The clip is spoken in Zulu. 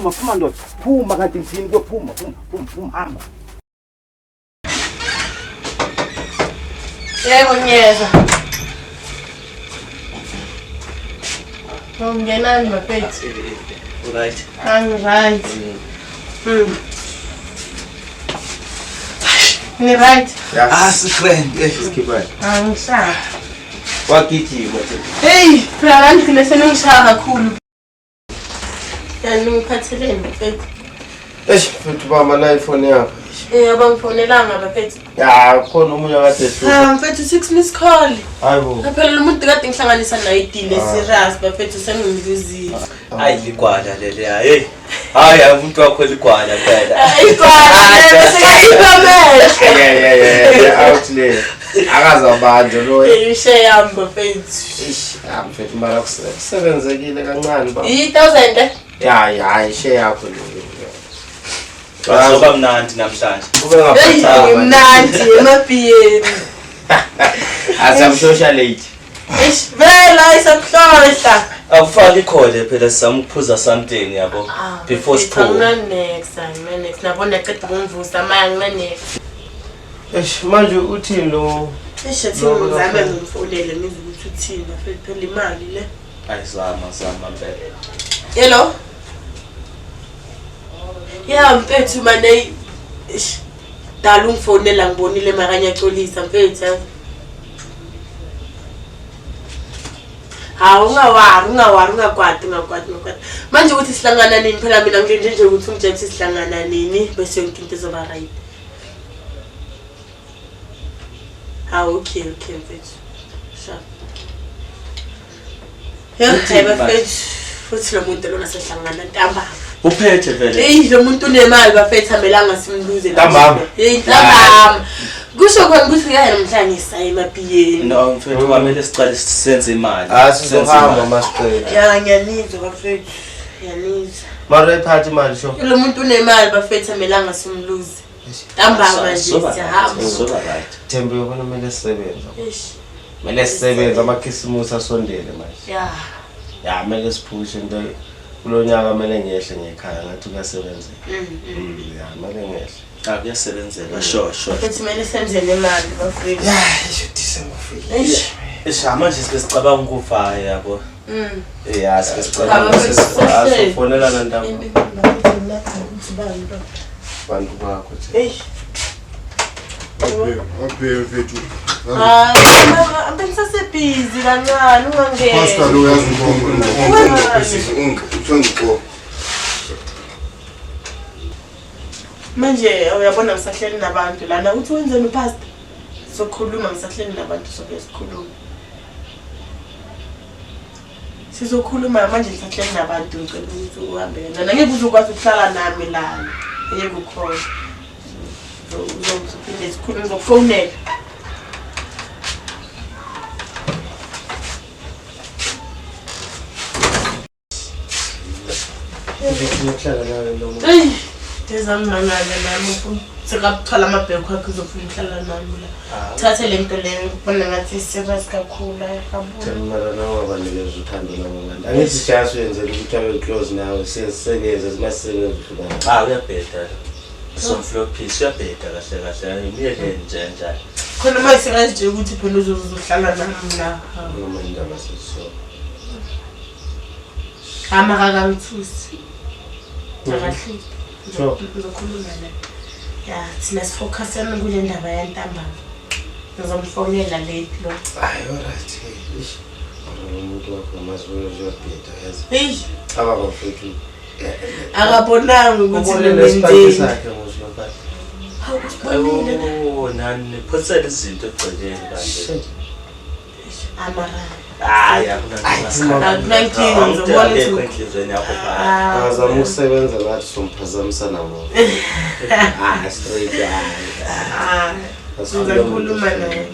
Phuma, phuma ndoda. Phuma kanti ngithini kuwe phuma, phuma, phuma, phuma hamba. Yebo ngiyeza. Ngingenani bafethu? Right. I'm right. Ni right? Ah, si friend. Eh, Sikhipha. Angishaya. Wagijima nje. Hey, phela la ngigcine seningishaya kakhulu. Yani ngiphatheleni bafethu? Eish, mfethu bamba na ifoni yakho. Eh, abangifonelanga bafethu. Ya, khona omunye akade ehlupha. Ah, mfethu 6 miss call. Hayibo. Phela lo muntu kade ngihlanganisa naye idile serious bafethu sengimluzile. Hayi ligwala leli hayi. Hayi umuntu wakho ligwala phela. Igwala bese kayiphamela. Yeah, yeah, yeah, yeah, out le. Akazabanjwa lo. Ishe yami bafethu. Eish, ah mfethu mara kusebenzekile kancane baba. I-1000 eh? Ya, ya, ishe yakho le. Bazoba mnandi namhlanje. Kube Hey, ngaphathanga. ngimnandi emabhiyeni. Asamshosha late. Eish, vela isakuhlohla. Akufaki ikhole phela sizama ukuphuza something yabo before siphume. Angina-nex, angina-nex. Nabona qeda ukungivusa manje angina-nex. Eish, manje uthini lo? Eish, athi ngizame ngimfonele ngizwe ukuthi uthini bafethu phela imali le. Ayizama zama mpela. Hello? Ya mfethu mane eish dala ungifonela ngibonile makanyaxolisa mfethu. yazi. Hawu ungawari ungawari ungakwati ungakwati ungakwati. Manje ukuthi sihlangana nini phela mina ngilinde nje ukuthi ungitshele ukuthi sihlangana nini bese yonke into izoba right. Hawu okay okay mfethu. Sharp. Hey bafethu futhi lo muntu lona sehlangana ntambama. Uphethe vele. Hey lo muntu unemali bafethu amelanga simluze. Ntambama? Hey ntambama. Kusho khona ukuthi ngeke namhlanje ngisaye emabhiyeni. No mfethu kwamele siqale senze imali. Ah, Senze sizohamba imali. masiqeda. Ya ngiyanizwa bafethu. Ngiyanizwa. Mara uyayiphatha imali sho. Lo muntu unemali bafethu amelanga simluze. Ntambama nje Sizoba right, siyahamba. sizoba right. Thembi uyabona kumele sisebenze. Eish. Kumele sisebenze amakhisimusi asondele manje. Ya. Ya, kumele siphushe into kulo nyaka kumele ngehle ngekhaya ngathi kuyasebenzeka. Ya, kumele ngehle. Ah kuyasebenzeka sure sure. Bafethu kumele senze nemali bafethu. Ya, isho December fike. Eish. Eish manje sike sicabanga ukuvaya yabo. Yeah sike sicabanga. Bafethu, Asifonelana ntambama. Bafethu natha ukuthi bani lo. Bantu bakho nje. Eish. Abheke mfethu. Hayi, mama, bengisasebhizi kancane ungangeni. Pastor lo uyazi ungixoxa. Manje uyabona ngisahleli nabantu lana uthi wenzeni upastor? Sokhuluma ngisahleli nabantu sobe sikhuluma. Sizokhuluma manje ngisahleli nabantu ngicela ukuthi uhambe kancane. Angeke uzokwazi ukuhlala nami lana. Angeke ukhona. Uzophinde sikhulume ngizokufonela. Ngifuna ukuhlala nawe lo muntu. Eyi, ngizamangala nami sekabuthwala amabhekho akhe uzofuna ukuhlala nami la. Thathe le nto leyo ngibona ngathi serious kakhulu ayikabona. Thembi mara nawe wabanikeza uthando labo bantu. Angithi just uyenzela ukuthi abe close nawe sisebenze masisebenze uhlukana. Ah uyabheda. Somflophisi uyabheda kahle kahle. Umyekele nje njalo. Khona uma singazitshela ukuthi phela uzohlala nami la. Noma indaba sesiso. Amakakangithusi. Akahluphi. Sure. Ngizokhuluma naye. Ya, thina sifocuseni kule ndaba yantambama. Ngizomfonela late lo. Hayi alright. Eish. Mara lo muntu wakho mazibulo uyabheda yazi. Hey, Cabanga mfethu. akabonanga ukuthi Ubone nesiphathi nomendeni. sakhe ngozilokho. Hawu, usibonile na? Oh nani niphosela izinto egcekeni kanje. Shit. Amara. Hayi Akunankinga, ngizobona akunankinga. ukuthi- Enhlizweni yakho pha. Ah. Akazama ukusebenza ngathi somphazamisa nabo. Ah, straight hayi. Ah, ngizokhuluma naye.